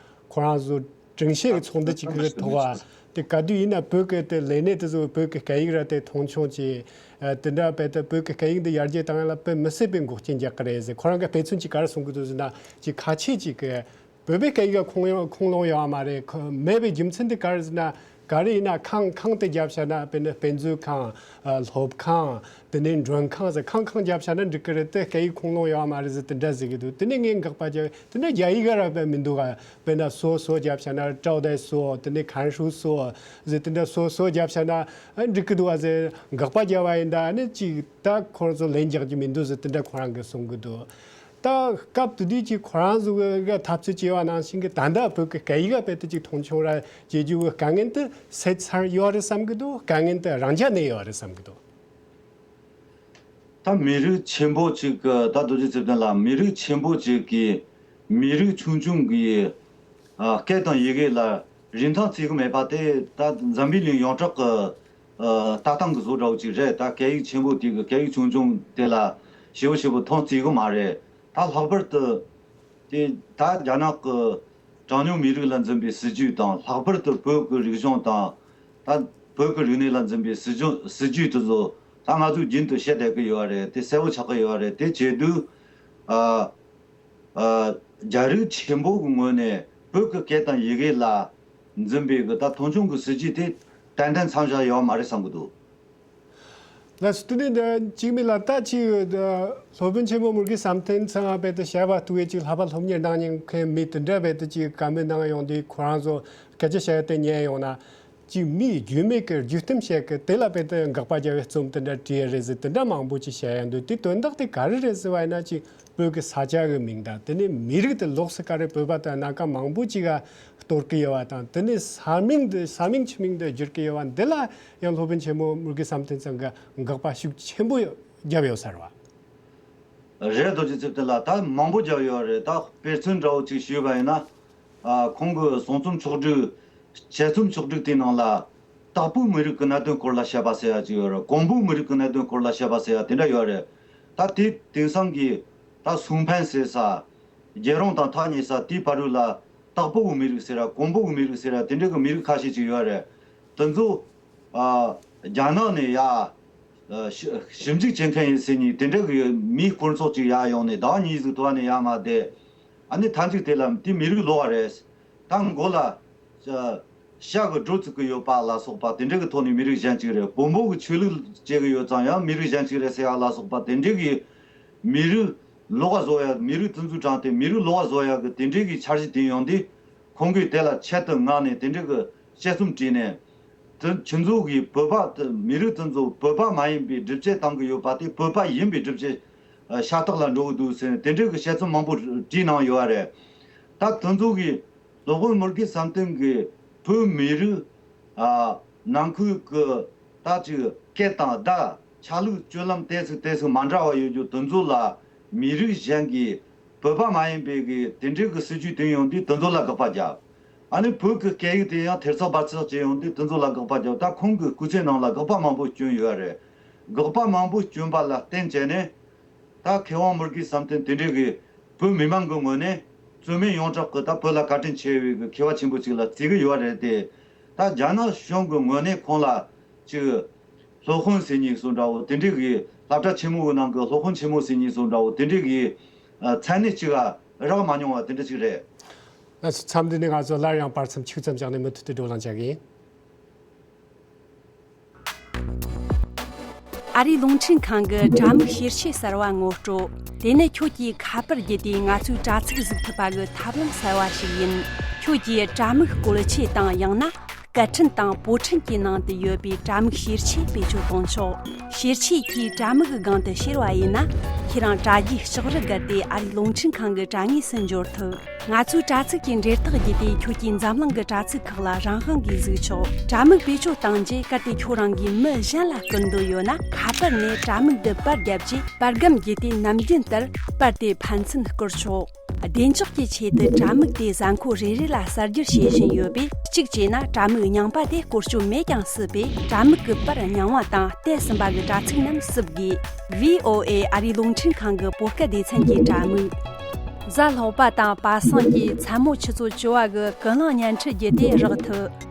ཁོ་རང་ཚོ་དྲིན་ཤེས་ཀྱི་ཚོགས་འདུ་ཅིག་གི་ཐོག་ཨ་དེ་ག་དུས་ཡིན་ན་བོད་ཀྱི་དེ་ལས་གནས་དེ་ཚོ་བོད་ཀྱི་སྐད་ཡིག་ར་དེ་མཐོང་ཆུང་ཅིག་ཨ་དེ་འདྲ་བས་ད་བོད་ཀྱི་སྐད་ཡིག་འདི་ཡར་རྒྱས་བཏང་ཡ་ལ་དཔེ་མི་སྲིད་པའི་འགོག་རྐྱེན་རྒྱག་གི་རེད་ཟེར། ཁོ་རང་གི་དཔེ་མཚོན་ཅིག་ག་རེ་གསུང་གི་འདུག་ཟེར་ན་ཅིག་ཁ་ཆེ་ཅིག་གི་བོད་པའི་སྐད་ཡིག་ཁུངས་ཡོང་ཁུངས་ལུང་ཡོད་མ་རེད། ཁོ་མེད་པའི་རྒྱུ་མཚན་དེ་ག་རེ་ཟེར་ན། ག་རེ་ཡིན་ན་ཁང་ཁང་དེ་བརྒྱབ་བྱས་ན་དཔེར་ན་དཔེ་མཛོད་ཁང་། ཨ་སློབ་ཁང་། དེ་ནས་མགྲོན་ཁང་ཟེར་ཁང་ཁང་བརྒྱབ་བྱས་ན་འགྲིག་གི་རེད། དེ་སྐད་ཡིག་ཁུངས་ལུང་ཡོད་མ་རེད་ཟེར་དེ་འདྲ་ཟེར་གི་འདུག། དེ་ནས་ངས་དགག་པ་རྒྱབ། དེ་འདྲ་རྒྱ་ཡིག་ག་ར་དཔེ་མི་འདུག་ག། དཔེར་ན་说说བརྒྱབ་བྱས་ན 招待所། དེ་ནས་看守所་ཟེར་དེ་འདྲ་说说བརྒྱབ་བྱས་ན་ཨ་འགྲིག་གི་འདུག་བ་ཟེར་དགག་པ་རྒྱབ་པ་ཡིན་ད། ཨ་ནི་ཅིག་ད་ཁོ་ཚོ་ལན་རྒྱག་རྒྱུ་མི་འདུག་ཟེར་དེ་འདྲ་ཁོ་རང་གིས་གསུང་གི་འདུག། ད་སྐབས་དེ་དུས་ཀྱི་ཁོ་རང་ཚོ་གི་འཐབ་རྩོད་བྱས་པ་ནང་བཞིན་གྱི་ད་ལྟ་བོད་ཀྱི་སྐད་ཡིག་རྦད་དེ་ཅིག་མཐོང་ཆུང་ར་བྱེད་རྒྱུ་གི་དཀའ་ངལ་དེ་སེལ་ཚར་ཡོད་རེད་བསམ་གྱི་འདུག། དཀའ་ངལ་དེ་རང་འཇགས་གནས་ཡོད་རེད་བསམ་གྱི་འདུག། ད་མི་རིགས་ཆེན་པོ་ཅིག་གི་ད་རྡོ་རྗེ་ཚེ་བརྟན་ལགས། མི་རིགས་ཆེན་པོ་ཅིག་གི་མི་རིགས་ཆུང་ཆུང་གི་ཨ་སྐད་དང་ཡི་གེ་ལ་རིན་ཐང་བརྩི་གི་མེད་པ་དེ་ད་འཛམ་བུའི་གླིང་ཡོངས་གྲགས་ཀྱི་ཨ་ལྟ་སྟངས་ཀྱི་བཟོ་འདྲ་བོ་ཅིག་རེད། ད་སྐད་ཡིག་ཆེན་པོ་དེ་གི་སྐད་ཡིག་ཆུང་ཆུང་དེ་ལ་ཞེ་པོ་ཞེ་པོ་མཐོང་བརྩི་གི་མ་རེད། ད་ལྷག་པར་དུ་དེ་ད་རྒྱ་ནག་གི་གྲངས་ཉུང་མི་རིགས་ལ་འཛིན་པའི་སྲིད་ཇུས་དང་། ལྷག་པར་དུ་བོད་ཀྱི་རིག་གཞུང་དང་། ད་བོད་ཀྱི་རིག་གནས་ལ་འཛིན་པའི་སྲིད་ཇུས་སྲིད་ཇུས་དེ་ཚོ་ད་ང་ཚོས་རྒྱུན་དུ་བཤད་བསྡད་ཀྱི་ཡོད་རེད། དེ་གསལ་པོ་ཆགས་ཀྱི་ཡོད་རེད། དེ་བྱེད་དུས་ཨ། ཨ། རྒྱ་རིགས་ཆེན་པོ་གི་ངོས་ནས་བོད་ཀྱི་སྐད་དང་ཡི་གེ་ལ་འཛིན་པའི་གི་ད་མཐོང་ཆུང་གི་སྲིད་ཇུས་དེ་ཏན་ཏན་མཚམས་བཞག་ཡོད་མ་རེད་བསམ་གི་འདུག། ལགས་སོ། དེ་ནས་འདི་འཇིགས་མེད་ལགས། ད་ཅིག་སློབ་དཔོན་ཆེན་མོ་མུར་གེ་བསམ་གཏན་ཚང་རྦད་དེ་བཤད་པ་ཐུག་གི་ཅིག་ལྷག་པར་སློབ་གཉེར་གནང་མཁན་མི་དེ་འདྲ་རྦད་དེ་ཅིག་བཀའ་མོལ་གནང་ཡོང་དུས་ཁོ་རང་ཚོ་སྐད་ཆ་བཤད་དེ་ཉན་ཡོང་ན། ཅིག་མིས་རྒྱུས་མེད་ཀྱི་རྒྱུས་གཏམ་བཤད་ཀྱི་དེ་ལ་དཔེ་དེ་དགག་པ་རྒྱག་པའི་རྩོམ་དེ་འདྲ་བྲིས་ཡ་རེད་ཟེར་དེ་འདྲ་མང་པོ་ཅིག་བཤད་ཡ་འདུག། དེ་དོན་དག་དེ་ག་རེ་རེད་ཟེར་བ་ཡིན་ན། ཅིག་བོད་ཀྱི་ས་ཆ་གི་མིང་དང་དེ་ནས་མི་རིགས་དེ་ལོགས་སུ་ག་རེ་བོད་པ་དང་སྣ་ཁ་མང་པོ་ཅིག་ག་གཏོར་གི་ཡོད་པ་དང་། དེ་ནས་ས་མིང་དེ་ས་མིང་ཆུ་མིང་དེ་བསྒྱུར་གི་ཡོད་པ་འདི་ལ་ཡང་སློབ་དཔོན་ཆེན་མོ་མུར་གེ་བསམ་གཏན་ཚང་གིས་དགག་པ་ཤུགས་ཆེན་པོ་བརྒྱབ་ཡོད་ས་རེད་བ། རེད། རྡོ་རྗེ་ཚེ་བརྟན་ལགས། ད་མང་པོ་བརྒྱབ་ཡོད་རེད། ད་དཔེ་མཚོན་འདྲ་བོ་ཅིག་ཞུས་པ་ཡིན་ན། ཨ། ཁོང་གི་གསུང་རྩོམ་ཕྱོགས་བསྒྲིགས། དཔྱད་རྩོམ་ཕྱོགས་བསྒྲིགས་དེའི་ནང་ལ། དྭགས་པོའི་མི་རིགས་ཀྱི་གནད་དོན་སྐོར་ལ་བཤད་པ་ཟེར་ཡ་ཅིག་ཡོད་རེད། ཀོང་པོའི་མི་རིགས་ཀྱི་གནད་དོན་སྐོར་ལ་བཤད་པ་ཟེར་ཡ་དེ་འདྲ་ཡོད་རེད། ད་དེ་དེང་སང་གི་ད་སུང་ཕན་ཟེར་ས། རྒྱལ་རོང་དང་ཐག་ཉེ་ས་དེའི་བར་རུ་ལ་དྭགས་པོ་གི་མི་རིགས་ཟེར་ར། ཀོང་པོ་གི་མི་རིགས་ཟེར་ར། དེ་འདྲ་གི་མི་རིགས་ཁ་ཤས་ཅིག་ཡོད་རེད། དེ་ཚོ་ཨ་རྒྱ་ནག་ནས་ཡ་ཨ་ཞི་ཞིབ་འཇུག་བྱེད་མཁན་ཡིན་ཟེར་ནས་དེ་འདྲ་གི་མིའི་སྐོར་ཚོགས་ཅིག་ཡར་ཡོང་ནས་ཟླ་བ་གཉིས་ཤིག་ཐོག་ནས་ཡར་མར་བསྡད། ཨ་ནི་མཐའ་མཇུག་དེ་ལ་དེ་མི་རིགས་ལོགས་པ་རེད། ད་མགོ་ལ་ཨ་ཤ་གི་སྒྲོ་བཙུགས་ཀྱི་ཡོད་པ་ལ་སོགས་པ་དེ་འདྲ་གི་ཐོག་ནས་མི་རིགས་གཞན་ཅིག་རེད། བོན་པོ་གི་ཆོས་ལུགས་བྱེད་ཀྱི་ཡོད་ཙང་ཡང་མི་རིགས་གཞན་ཅིག་རེད་ཟེར་ཡ་ལ་སོགས་པ་དེ་འདྲ་གི་མི་རིགས་ལོགས་ཀ་བཟོ་ཡ། མི་རིགས་དེ་ཚོའི་གྲས་དེ་མི་རིགས་ལོགས་ཀ་བཟོ་ཡ་གི་དེ་འདྲའི་གི་འཆར་གཞི་དེ་ཡོང་དུས། ཁོང་གིས་དེ་ལ་ཆེད་དུ་མངགས་ནས་དེ་འདྲའི་གི་དཔྱད་རྩོམ་བྲིས་ནས། དེ་ཁྱེད་ཚོ་གིས་བོད་པ་དེ་མི་རིགས་དེ་ཚོ་བོད་པ་མ་ཡིན་པའི་སྒྲུབ་བྱེད་བཏང་གི་ཡོད་པ་དེ་བོད་པ་ཡིན་པའི་སྒྲུབ་བྱེད་ཨ་ཤ་སྟག་ལ་འགྲོ་གི་འདུག་ཟེར་ནས་དེ་འདྲའི་གི་དཔྱད་རྩོམ་མང་པོ་བྲིས་གནང་ཡོད་རེད། ད་དེ་ཚོ་གིས་སློབ་དཔོན་མུར་གེ་བསམ་གཏན་གྱིས་བོད་མི་རིགས་ཨ་ནང་ཁུལ་གྱི་ད་ཅིག་སྐད་དང་བརྡ། ཆ་ལུགས། སྤྱོད་ལམ། ཏོག་ཙམ་ཏོག་ཙམ་མ་འདྲ་བ་ཡོད་རྒྱུ་དེ་ཚོ་ལ་མི་རིགས་གཞན་གྱིས་བོད་པ་མ་ཡིན་པའི་གི་དེ་འདྲའི་གི་སྲིད་ཇུས་བཏོན་ཡོང་དུས་དེ་ཚོ་ལ་དགག་པ་བརྒྱབ། ཨ་ནི་བོད་ཀྱི་སྐད་ཡིག་དེ་ཡང་ཐེར་ཚགས་བར་ཚགས་བྱས་ཡོང་དུས་དེ་ཚོ་ལ་དགག་པ་བརྒྱབ། ད་ཁོང་གི་སྐུ་ཚེ་ནང་ལ་དགག་པ་མང་པོ་བསྐྱོན་ཡོད་རེད། དགག་པ་མང་པོ་བསྐྱོན་པ་ལ་བརྟེན་བྱས་ནས། ད་མཁས་དབང་མུར་གེ་བསམ་གཏན་དེ་འདྲའི་གི་བོད་མི་མང་གི་ངོས་ནས་རྩོད་མེད་ཡོངས་གྲགས་ཀྱི་ད་བོད་ལ་བཀའ་དྲིན་ཆེ་བའི་གི་མཁས་པ་ཆེན་པོ་ཅིག་ལ་བརྩི་གི་ཡོད་རེད་དེ། ད་ ད་རྒྱ་ནག་གཞུང་གི་ངོས་ནས་ཁོང་ལ་ཅིག་སློབ་དཔོན་ཟེར་མཁན་བཟོ་འདྲ་བོ་དེ་འདྲའི་གི་སློབ་གྲྭ་ཆེན་མོ་གི་ནང་གི་སློབ་དཔོན་ཆེན་མོ་ཟེར་མཁན་བཟོ་འདྲ་བོ་དེ་འདྲའི་གི་མཚན་གནས་ཅིག་རག་མ་མྱོང་བ་དེ་འདྲ་ཅིག་རེད། ལགས་སོ། མཚམས་འདི་ནས་ང་ཚོ་སླར་ཡང་བར་མཚམས་ཆུག་ཙམ་བཞག་ནས་མུ་མཐུད་དུ་བགྲོ་གླེང་བྱ་གི་ཡིན། ཨ་རིའི་རླུང་འཕྲིན་ཁང་གི་དྲ་མིག་ཤེར་ཆས་གསར་བ་ངོ་སྤྲོད། དེ་ནི་ཁྱོད་ཀྱིས་ཁ་པར་བརྒྱུད་དེ་ང་ཚོའི་དྲ་ཚིགས་གཟིགས་ཐུབ་པ་གི་ཐབས་ལམ་གསར་བ་ཞིག་ཡིན། ཁྱོད་ཀྱིས་དྲ་མིག་བཀོལ་ཆས་དང་ཡང་ན་སྐད་འཕྲིན་དང་པོ་འཕྲིན་གྱི་ནང་དུ་ཡོད་པའི་དྲ་མིག་ཤེར་ཆས་བེད་སྤྱོད་གཏོང་ཆོག་ཤེར་ཆས་ཀྱིས་དྲ་མིག་གི་སྒང་དུ་ཤེར་བ་ཡིན་ན། ཁྱེད་རང་དྲ་རྒྱའི་ལྕགས་རི་བརྒལ་ཏེ་ཨ་རིའི་རླུང་འཕྲིན་ཁང་གི་དྲ་ངོས་སུ་འབྱོར་ཐུབ། ང་ཚོའི་དྲ་ཚིགས་ཀྱི་འབྲེལ་ཐག་བརྒྱུད་དེ་ཁྱོད་ཀྱིས་འཛམ་གླིང་གི་དྲ་ཚིགས་ཁག་ལ་རང་དབང་གིས་གཟིགས་ཆོག་དྲ་མིག་བེད་སྤྱོད་བཏང་རྗེས་གལ་ཏེ་ཁྱོད་རང་གིས་མི་གཞན་ལ་སྐུར་འདོད་ཡོད་ན། ཁ་པར་ནས་དྲ་མིག་འདི་པར་བརྒྱབ་རྗེས་པར་སྒམ་བརྒྱུད་དེ་ནམ་རྒྱུན་ལྟར་པར་དེ་ཕན་ཚུན་བསྐུར་ཆོག་བདེ་འཇགས་ཀྱི་ཆེད་དུ་དྲ་མིག་དེ་གཟའ་འཁོར་རེ་རེ་ལ་གསར་བསྒྱུར་བྱེད་བཞིན་ཡོད་པས། གཅིག་བྱས་ན་དྲ་མིག་རྙིང་པ་དེ་བཀོལ་སྤྱོད་མེད་ཀྱང་སྲིད་པས། དྲ་མིག་གི་པར་རྙིང་བ་དང་བལྟས་ཟིན་པ་གི་དྲ་ཚིགས་རྣམས་བསུབ་དགོས། ཝི་ཨོ་ཨེ་ཨ་རིའི་རླུང་འཕྲིན་ཁང་གི་བོད་སྐད་སྡེ་ཚན་གྱི་དྲ་མིག་གཟའ་ལྷག་པ་དང་པ་སངས་ཀྱི་མཚན་མོ་ཆུ་ཚོད་བཅུ་པ་གི་ཀུན་གླེང་བརྙན་འཕྲིན་བརྒྱུད་དེ་རག་ཐུབ།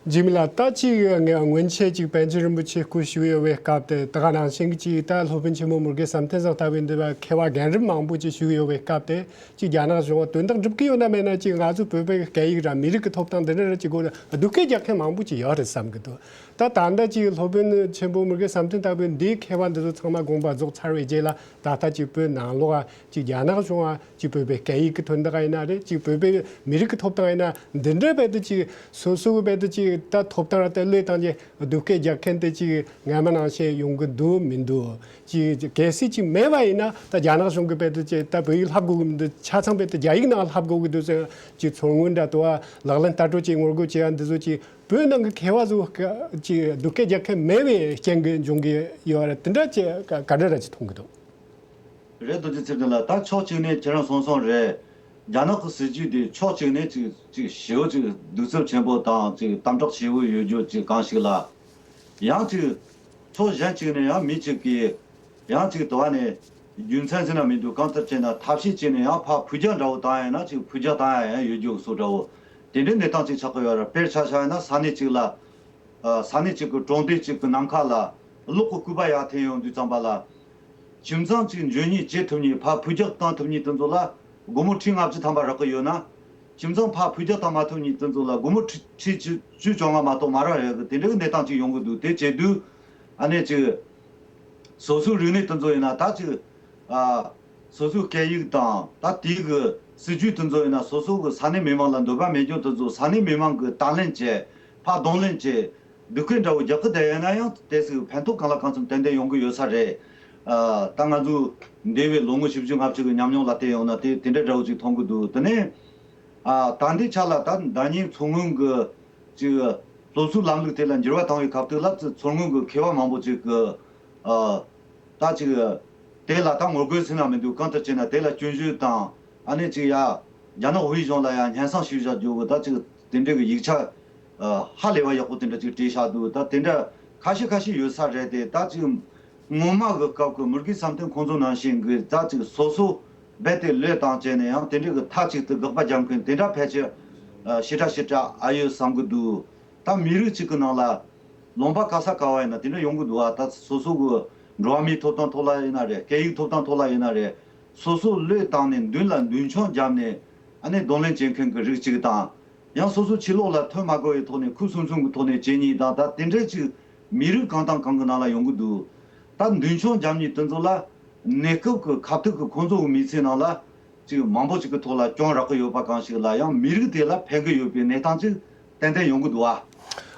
འཇིགས་མེད་ལགས། ད་ཅིག་ངས་སྔོན་ཆད་ཅིག་པཎ་ཆེན་རིན་པོ་ཆེ་སྐུ་བཞུགས་ཡོད་པའི་སྐབས་དེ། ད་ག་ནང་བཞིན་གྱི་ཅིག་ད་སློབ་དཔོན་ཆེན་མོ་མུར་གེ་བསམ་གཏན་ཟེར་ལྟ་བུའི་འདི་བ་མཁས་པ་རྒན་རབས་མང་པོ་ཅིག་བཞུགས་ཡོད་པའི་སྐབས་དེ། ཅིག་རྒྱ་ནག་གཞུང་བ་དོན་དག་འགྲུབ་ཀྱི་ཡོད་ན་མེད་ན། ཅིག་ང་ཚོ་བོད་པའི་སྐད་ཡིག་ར་མི་རིགས་ཀྱི་ཐོབ་ཐང་འདི་འདྲ་ར་ཅིག་སྒོ་ནས་སྡུག་སྐད་རྒྱག་མཁན་མང་པོ་ཅིག་ཡོད་རེད་བསམ་གྱི་འདུག་ད་ད་ལྟ་ཅིག་སློབ་དཔོན་ཆེན་པོ་མུར་གེ་བསམ་གཏན་ལྟ་བུའི་འདིའི་མཁས་པ་འདི་ཚོ་ཚང་མ་དགོངས་པ་རྫོགས་ཚར་བའི་རྗེས་ལ། ད་ལྟ་ཅིག་བོད་ནང་ལོགས་ཅིག་རྒྱ་ནག་གཞུང་བ་ཅིག་བོད་པའི་སྐད་ཡིག་གི་དོན་དག་ཡིན་ན་རེད། ཅིག་བོད་པའི་མི་རིགས་ཀྱི་ཐོབ་ཐང་ཡིན་ན། འདི་འདྲ་བས་དུ་ཅིག་སོ་སོ་བས་དུ་ཅིག་ད་ཐོབ་ཐང་ར་དེ་བློས་བཏང་རྗེས་སྡུག་སྐད་རྒྱག་མཁན་དེ་ཅིག་སྔ་མ་ནང་བཞིན་ཡོང་གི་འདུག་མི་འདུག་ཅིག་གལ་སྲིད་ཅིག་མེད་པ་ཡིན་ན། ད་རྒྱ་ནག་གཞུང་གི་བས་དུ་ཅིག་ད་བོད་ཡིག་བསླབ་དགོས་ཀྱི་མི་འདུག་ཆ་ཚང་བས་དུ་རྒྱ་ཡིག་ནང་བསླབ་དགོས་ཀྱི་འདུག་ཟེར་ཅིག་ཚོར་མངོན་འདྲ་དུ་བ་ལག་ལེན་བསྟར་སྤྲོད་ཅིག་ངོ་རྒོལ་བྱེད་ཡ་འདི་ཚོ་ཅིག་བོད་ནང་གི་མཁས་པ་ཚོ་ཅིག་སྡུག་སྐད་རྒྱག་མཁན་མེད་པའི་རྐྱེན་གྱིས་འབྱུང་གི་ཡོད་རེད། དེ་འདྲ་ཅིག་ག་ག་འདྲ་ར་ཅིག་མཐོང་གི་འདུག་རེད། རྡོ་རྗེ་ཚེ་བརྟན་ལགས། ད་ཕྱོགས་གཅིག་ནས་ཁྱེད་རང་གསུངས་སོང་རེད། རྒྱ་ནག་གི་སྲིད་ཇུས་དེ་ཕྱོགས་གཅིག་ནས་ཅིག་ཅིག་ཞེ་པོ་ཅིག་གདུག་རྩུབ་ཆེན་པོ་དང་ཅིག་དམ་དྲག་ཆེ་པོ་ཡོད་རྒྱུ་ཅིག་གང་ཞིག་ལ། ཡང་ཅིག་ཕྱོགས་གཞན་གཅིག་ནས་ཡང་མི་གཅིག་གིས་ཡང་ཅིག་དུ་བ་ནས་རྒྱུ་མཚན་ཟེར་ན་མི་འདུག་གང་ལྟར་བྱས་ན་ཐབས་ཤེས་བྱས་ནས་ཡང་ཕར་འཕུར་རྒྱག་འདྲ་བོ་བཏང་ཡ་ཡིན་ན་ཅིག་འཕུར་རྒྱག་བཏང་ཡ་ཡང་ཡོད་རྒྱུ་བཟོ་འདྲ་བོ་དེ་འདྲའི་གནས་སྟངས་ཅིག་ཆགས་ཀྱི་ཡོད་རེད། དཔེར་ཆ་བཞག་ཡ་ན་ས་གནས་གཅིག་ལ། ཨ། ས་གནས་གཅིག་གི་གྲོང་སྡེ་གཅིག་གི་ནམ་མཁའ་ལ་གློག་གི་སྐུད་པ་ཡར་འཐེན་ཡོང་དུས་ཙམ་པ་ལ། ཁྱིམ་ཚང་གཅིག་འཇོན་ནུས་བྱེད་ཐུབ་མཁན། ཕར་འཕུར་རྒྱག་བཏང་ཐུབ་མཁན་དེ་ཚོ་ལ་སྒོར་མོ་ཁྲི་ལྔ་བཅུ་ཐམ་པ་རག་གི་ཡོད་ན། ཁྱིམ་ཚང་ཕར་འཕུར་རྒྱག་བཏང་མ་ཐུབ་མཁན་དེ་ཚོ་ལ་སྒོར་མོ་ཁྲི་ཁྲི་བཅུ་བཅོ་ལྔ་མ་གཏོགས་མ་རག་ཡོད་གི། དེ་འདྲའི་གནས་སྟངས་ཅིག་ཡོང་གི་འདུག་དེ་བྱེད་དུས་ཨ་ནེ་ཅིག་སོ་སོའི་རིག་གནས་དེ་ཚོ་ཡིན་ན་ད་ཅིག་ཨ། སོ་སོའི་སྐད་ཡིག་དང་ད་དེའི་གི་སྲིད་ཇུས་དེ་ཚོ་ཡིན་ན་སོ་སོ་གི་ས་གནས་མི་མང་ལ་འདོད་པ་མེད་རྒྱུ་དེ་ཚོ་ས་གནས་མི་མང་གི་དང་ལེན་བྱས། ཕར་གདོང་ལེན་བྱས། སྡུག་སྐད་འདྲ་བོ་རྒྱག་གི་བསྡད་ཡོད་ན་ཡང་དེ་སུ་ཕན་ཐོགས་གང་ལ་གང་འཚམ་ཏན་ཏན་ཡོང་གི་ཡོད་ས་རེད། ཨ། ད་ང་ཚོ་འདས་པའི་ལོ་ངོ་བཞི་བཅུ་ལྔ་བཅུ་གི་ཉམས་མྱོང་ལ་བལྟས་ཡོང་ན་དེ་དེ་འདྲ་འདྲ་བོ་ཅིག་མཐོང་གི་འདུག་དེ་ནས། ཨ། ད་ལྟའི་ཆ་ལ་ད་ཟླ་ཉིན་མཚོ་སྔོན་གྱི་ཅིག་སློབ་གསོའི་ལམ་ལུགས་དེ་ལ་འགྱུར་བ་བཏང་བའི་སྐབས་དུས་ལ་ཅིག་མཚོ་སྔོན་གྱི་མཁས་པ་མང་པོ་ཅིག་གི། ཨ། ད་ཅིག་དེ་ལ་ད་ངོ་རྒོལ་ཟེར་ན་མི་འདུག་གང་ལྟར་བྱས་ན་དེ་ལ་སྐྱོན་བརྗོད་དང་ཨ་ནེ་ཅིག་ཡ་རྒྱ་ནག་དབུས་གཞུང་ལ་ཡ་སྙན་སེང་ཞུས་བཞག་རྒྱུ་གི་ད་ཅིག་དེ་འདྲའི་གི་ཡིག་ཆ་ཧ་ལས་པ་ཡག་པོ་དེ་འདྲ་ཅིག་བྲིས་བཞག་འདུག་ད་དེ་འདྲ་ཁ་ཤས་ཁ་ཤས་ཡོད་ས་རེད་དེ། ད་ཅིག་སྔོན་མ་གི་སྐབས་ཀྱི་མུར་གེ་བསམ་གཏན་ཁོང་ཚོ་ནང་བཞིན་གི་ད་ཅིག་སོ་སོ་རྦད་དེ་བློས་བཏང་བྱས་ནས་ཡང་དེ་འདྲའི་གི་མཐའ་གཅིག་ཏུ་དགག་པ་རྒྱག་མཁན་དེ་འདྲ་ཕལ་ཆེར་ཞེ་དྲག་ཞེ་དྲག་ཨ་ཡོད་བསམ་གི་འདུག་ད་མི་རིགས་གཅིག་གི་ནང་ལ་ལུང་པ་ག་ས་ག་བ་ཡིན་ན་དེ་འདྲ་ཡོང་གི་འདུག་ཨ། ད་སོ་སོ་གི་འགྲོ་བ་མིའི་ཐོབ་ཐང་ཐོག་ལ་ཡིན་ན་རེད། སྐད་ཡིག་ཐོབ་ཐང་ཐོག་ལ་ཡིན་ན་རེད། སོ་སོ་བློས་བཏང་ནས་མདུན་ལ་མདུན་མཆོང་བརྒྱབ་ནས་ཨ་ནེ་གདོང་ལེན་བྱེད་མཁན་གྱི་རིགས་གཅིག་དང་། ཡང་སོ་སོ་ཕྱི་ལོགས་ལ་ཐོན་མ་དགོས་པའི་ཐོག་ནས་ཁུ་སིམ་སིམ་གྱི་ཐོག་ནས་བྱེད་མཁན་དང་། ད་དེ་འདྲའི་ཅིག་མི་རིགས་གང་དང་གང་གི་ནང་ལ་ཡོང་གི་འདུག་ད་མདུན་མཆོང་བརྒྱབ་མཁན་དེ་ཚོ་ལ་གནས་སྐབས་ཀྱི་ཁ་ཐུག་གི་ཁོང་ཚོ་གི་མི་ཚེ་ནང་ལ་ཅིག་མང་པོ་ཅིག་གི་ཐོག་ལ་གྱོང་རག་གི་ཡོད་པ་གང་ཞིག་ལ་ཡང་མི་རིགས་དེ་ལ་ཕན་གི་ཡོད་པའི་གནས་སྟངས་ཅིག་ཏན་ཏན་ཡོང་གི་འདུག་ཨ།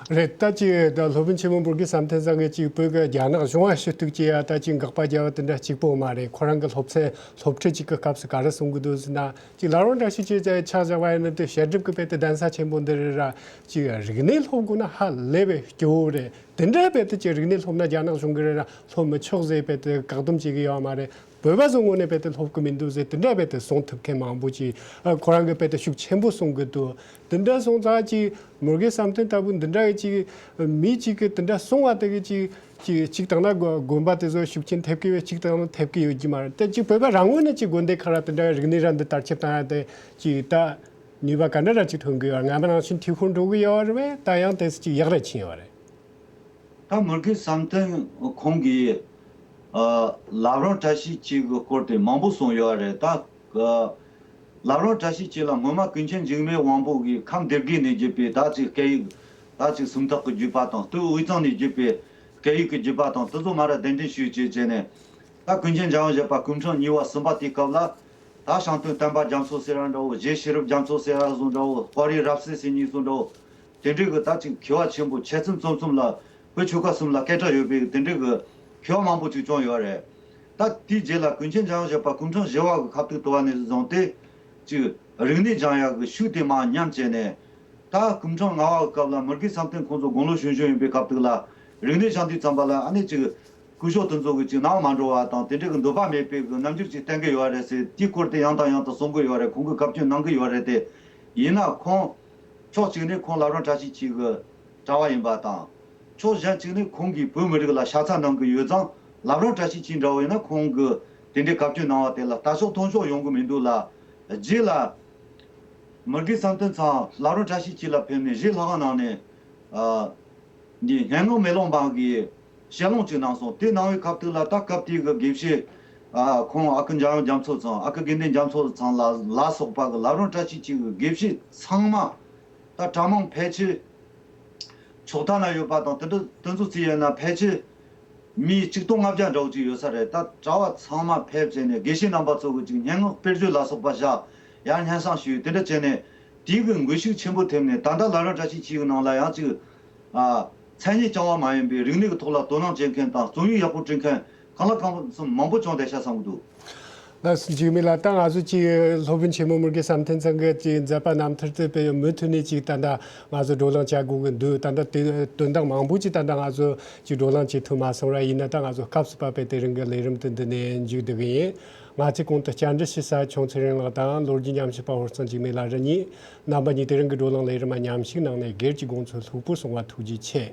རེད། ད་ཅིག་ད་སློབ་དཔོན་ཆེན་མོ་འབུར་གི་བསམ་གཏན་ཚང་གིས་ཅིག་བོད་ཀྱི་རྒྱ་ནག་གཞུང་ལ་ཞུ་གཏུག་བྱེད་ཡ་ད་ཅིག་འགག་པ་རྒྱག་པ་དེ་འདྲ་གཅིག་པོ་མ་རེད། ཁོ་རང་གི་སློབ་ཚན་སློབ་ཁྲིད་ཅིག་གི་སྐབས་སུ་ག་རེ་གསུང་གི་འདུག་ཟེར་ན། ཅིག་ལ་རོང་བཀྲ་ཤིས་ཀྱིས་ཆ་བཞག་པ་ཡིན་ན་དེ་བཤད་སྒྲུབ་ཀྱི་དཔེ་དེ་གདན་ས་ཆེན་པོ་འདི་རེད་ར། ཅིག་རིག་གནས་སློབ་དགོས་ན་ཧ་ལས་པའི་སྐྱོ་བོ་རེད། དེ་འདྲའི་དཔེ་དེ་ཅིག་རིག་གནས་སློབ་ན་རྒྱ་ནག་གཞུང་གི་རེད་ར་སློབ་མི་ཆོག་ཟེར་དཔེ་དེ་བཀག་སྡོམ་བྱེད་ཀྱི་ཡོད་མ་རེད། བོད་པ་ཚོ་ངོས་ནས་དཔེ་དེ་སློབ་ཀྱི་མི་འདུག་ཟེར་དེ་འདྲ་དཔེ་དེ་གསུང་ཐུབ་མཁན་མང་པོ་ཅིག་ཨ། ཁོ་རང་གི་དཔེ་དེ་ཤུགས་ཆེན་པོ་གསུང་གི་འདུག་དེ་འདྲ་སོང་ཙང་ཅིག་མུར་གེ་བསམ་གཏན་ལྟ་བུ་འདི་འདྲ་གི་ཅིག་མི་གཅིག་གིས་དེ་འདྲ་གསུང་བ་དེ་གི་ཅིག་ཅིག་གཅིག་བཏང་ན་དགོན་དགོན་པ་དེ་ཚོ་ཤུགས་རྐྱེན་ཐེབས་ཀྱི་ཡོད། གཅིག་བཏང་ན་ཐེབས་ཀྱི་ཡོད་ཀྱི་མ་རེད། དེ་ཅིག་བོད་པ་རང་ངོས་ནས་ཅིག་དགོན་སྡེ་ཁག་ལ་དེ་འདྲ་རིག་གནས་ར་འདི་དར་ཁྱབ་བཏང་ཡ་དེ་ཅིག་ད་ ནུས་པ་ག་འདྲ་ར་ཅིག་ཐོན་གི་ཡོད། སྔ་མ་ནང་བཞིན་འཐུས་ཤོར་འགྲོ་གི་ཡོད་རེད་པས། ད་ཡང་དེ་ཅིག་ཡག་ར་ཕྱིན་ཡོད་རེད། ད་མུར་གེ་བསམ་གཏན་ཁོང་གིས་ཨ་བླ་བྲང་བཀྲ་ཤིས་འཁྱིལ་གི་སྐོར་དེ་མང་པོ་གསུངས་ཡོད་རེད། ད་ཨ་བླ་བྲང་བཀྲ་ཤིས་འཁྱིལ་ལ་སྔོན་མ་ཀུན་མཁྱེན་འཇིགས་མེད་དབང་པོ་གིས་ཁམས་སྡེ་དགེ་ནས་བརྒྱུད་པའི་ད་ཅིག་སྐད་ཡིག་ད་ཅིག་སུམ་རྟགས་ཀྱི་བརྒྱུད་པ་དང་། སྟོད་དབུས་གཙང་ནས་བརྒྱུད་པའི་སྐད་ཡིག་གི་བརྒྱུད་པ་དང་། དེ་ཚོ་མར་གདན་འདྲེན་ཞུས་བྱས་བྱས་ནས། ད་ཀུན་མཁྱེན་འཇམ་དབྱངས་བཞད་པ་སྐུ་ཕྲེང་གཉིས་པ་གསུམ་པ་དེའི་སྐབས་ལ། ད་ཞང་སྟོན་བསྟན་པ་རྒྱ་མཚོ་ཟེར་ཡ་འདྲ་བོ། རྗེ་ཤེས་རབ་རྒྱ་མཚོ་ཟེར་ཡ་བཟོ་འདྲ་བོ། དཔའ་རིས་རབ་གསལ་ཟེར་མཁན་བཟོ་འདྲ་བོ། དེ་འདྲའི་གི་ད་ཅིག་མཁས་པ་ཆེན་པོ་ཆེ་ཚང་ཚང་ལ་བོད་ཆོལ་ཁ་གསུམ་ལ་སྐད་གྲགས་ཡོད་པའི་དེ་འདྲའི་གི་མཁས་པ་མང་པོ་ཅིག་བྱུང་ཡོད་རེད། ད་དེའི་རྗེས་ལ་ཀུན་མཁྱེན་འཇམ་དབྱངས་བཞད་པ་སྐུ་ཕྲེང་བཞི་པ་གི་ཁ་ཐུག་དུ་བ་ནས་བཟུང་སྟེ། ཅིག་རིག་གནས་སྦྱང་ཡག་གི་ཤུགས་དེ་མར་ཉམས་བྱས་ནས། ད་སྐུ་ཕྲེང་ལྔ་པ་གི་སྐབས་ལ་མུར་གེ་བསམ་གཏན་ཁོང་ཚོ་དགུང་ལོ་གཞོན་གཞོན་ཡིན་པའི་སྐབས་དུ་ལ། རིག་གནས་སྦྱང་དུས་ཙམ་པ་ལ་ཨ་ནི་ཅིག་སྐུ་ཞབས་དེ་ཚོ་གི་ཅིག་ནང་མ་འགྲོ་བ་དང་། དེ་འདྲ་གི་འདོད་པ་མེད་པའི་གི་རྣམ་འགྱུར་ཅིག་བསྟན་གི་ཡོད་རེད་ཟེར། དེའི་སྐོར་དེ་ཡང་དང་ཡང་དུ་གསུང་གི་ཡོད་རེད། ཁོང་གིས་བཀའ་བཀྱོན་གནང་གི་ཡོད་རེད་དེ། ཡིན་ན་ཁོང་ཕྱོགས་གཅིག་ནས་ཁོང་བླ་བྲང་བཀྲ་ཤིས་འཁྱིལ་གི་གྲྭ་བ་ཡིན་པ་དང་། ཕྱོགས་གཞན་གཅིག་ནས་ཁོང་གིས་བོད་མི་རིགས་ལ་ཤ་ཚ་གནང་གི་ཡོད་ཙང་། བླ་བྲང་བཀྲ་ཤིས་འཁྱིལ་འདྲ་བོ་ཡིན་ན་ཁོང་གིས་དེ་འདྲའི་བཀའ་བཀྱོན་གནང་བ་དེ་ལ་ལྟ་ཕྱོགས་མཐོང་ཕྱོགས་ཡོང་གི་མི་འདུག་ལ། རྗེས་ལ་མུར་གེ་བསམ་གཏན་ཚང་བླ་བྲང་བཀྲ་ཤིས་འཁྱིལ་ལ་ཕེབས་ནས་གཞས་ལྷ་ཁང་ནང་ནས་ཨ་འདི་སྙན་ངག་མེ་ལོང་འབངས་ཀྱི་ཞལ་ལུང་ཅིག་གནང་སོང་། དེ་གནང་བའི་སྐབས་དུ་ལ་ད་སྐབས་དེའི་གི་དགེ་བཤེས་ཨ་ཁོང་ཨ་ཁུ་འཇམ་དབྱངས་རྒྱ་མཚོ་ཚང་། ཨ་ཁུ་དགེ་འདུན་རྒྱ་མཚོ་ཚང་ལ་ལ་སོགས་པ་གི་བླ་བྲང་བཀྲ་ཤིས་འཁྱིལ་གི་དགེ་བཤེས་ཚང་མ་ད་གྲྭ་མང་ཕལ་ཆེར་ཕྱོགས་མཐའ་ན་ཡོད་པ་དང་། དེ་འདྲ་དེ་ཚོ་ཚོ་ཡིན་ན་ཕལ་ཆེར་མི་གཅིག་སྟོང་ལྔ་བརྒྱ་འདྲ་བོ་ཅིག་ཡོད་ས་རེད། ད་གྲྭ་བ་ཚང་མ་ཕེབས་བྱས་ནས་དགེ་བཤེས་རྣམ་པ་ཚོ་གི་ཅིག་སྙན་ངག་དཔེར་བརྗོད་ལ་སོགས་པ་བཞག་ཡར་སྙན་སེང་ཞུས། དེ་འདྲ་བྱས་ནས་དེའི་གི་འགུལ་ཤུགས་ཆེན་པོ་ཐེབས་ནས། ད་ལྟ་བླ་བྲང་བཀྲ་ཤིས་འཁྱིལ་གི་ནང་ལ་ཡང་ཅིག་ཨ་མཚན་ཉིད་རྐྱང་པ་མ་ཡིན་པའི་རིག་གནས་ཀྱི་ཐོག་ལ་དོ་སྣང་བྱེད་མཁན་དང་རྩོམ་ཡིག་ཡག་པོ་འབྲི་མཁན་གང་ལ་གང་འཚམ་མང་པོ་བྱུང་བསྡད་ཤག་བསམ་གྱི་འདུག། ལགས་སོ། འཇིགས་མེད་ལགས། ད་ང་ཚོ་ཅིག་སློབ་དཔོན་ཆེན་མོ་མུར་གེ་བསམ་གཏན་ཚང་གི་ཅིག་མཛད་པ་རྣམ་ཐར་དེ་དཔེ་མུ་མཐུད་ནས་ཅིག་ད་ལྟ་ང་ཚོ་བགྲོ་གླེང་བྱ་དགོས་ཀྱི་འདུག། ད་ལྟ་དེ་དོན་དག་མང་པོ་ཅིག་ད་ལྟ་ང་ཚོ་ཅིག་བགྲོ་གླེང་བྱེད་ཐུབ་མ་སོང་ར། ཡིན་ན་ད་ང་ཚོ་སྐབས་སུ་བབས་པའི་དེ་རིང་གི་ལས་རིམ་དེ་འདི་ནས་མཇུག་བསྡུ་གི་ཡིན། ང་ཚོས་གོང་དུ་བཅར་འདྲི་ཞུ་ས་ཆུང་ཚེ་རིང་ལགས་དང་ལོ་རྒྱུས་ཉམས་ཞིབ་པ་ཧོར་གཙང་འཇིགས་མེད་ལགས་རེ་གཉིས། རྣམ་པ་གཉིས་དེ་རིང་གི་བགྲོ་གླེང་ལས་རིམ་མ་མཉམ་ཞུགས་གནང་ནས་སྒེར་གྱི་དགོངས་ཚུལ་ལྷུག་པོ་གསུངས་པ་ཐུགས་རྗེ་ཆེ།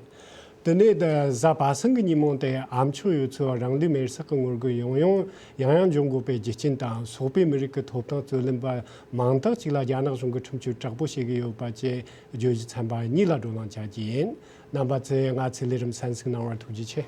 དེ་ནས་གཟའ་པ་སངས་ཀྱི་ཉིན་མོ་དེ་ཨ་མཆོག་ཡུལ་ཚོའི་རང་ལུས་མེར་བསྲེགས་ཀྱི་ངོ་རྒོལ་ཡང་ཡང་ཡང་ཡང་འབྱུང་དགོས་པའི་རྒྱུ་རྐྱེན་དང་། སོག་པོའི་མི་རིགས་ཀྱི་ཐོབ་ཐང་རྩོད་ལེན་པ་མང་དག་ཅིག་ལ་རྒྱ་ནག་གཞུང་གིས་ཁྲིམས་གཅོད་དྲག་པོ་བྱེད་ཀྱི་ཡོད་པ་བཅས་བརྗོད་གཞི་ཚན་པ་གཉིས་ལ་བགྲོ་གླེང་བྱ་རྒྱུ་ཡིན། རྣམ་པ་ཚོས་ང་ཚོའི་ལས་རིམ་གསན་གཟིགས་གནང་བར་ཐུགས་རྗེ་ཆེ།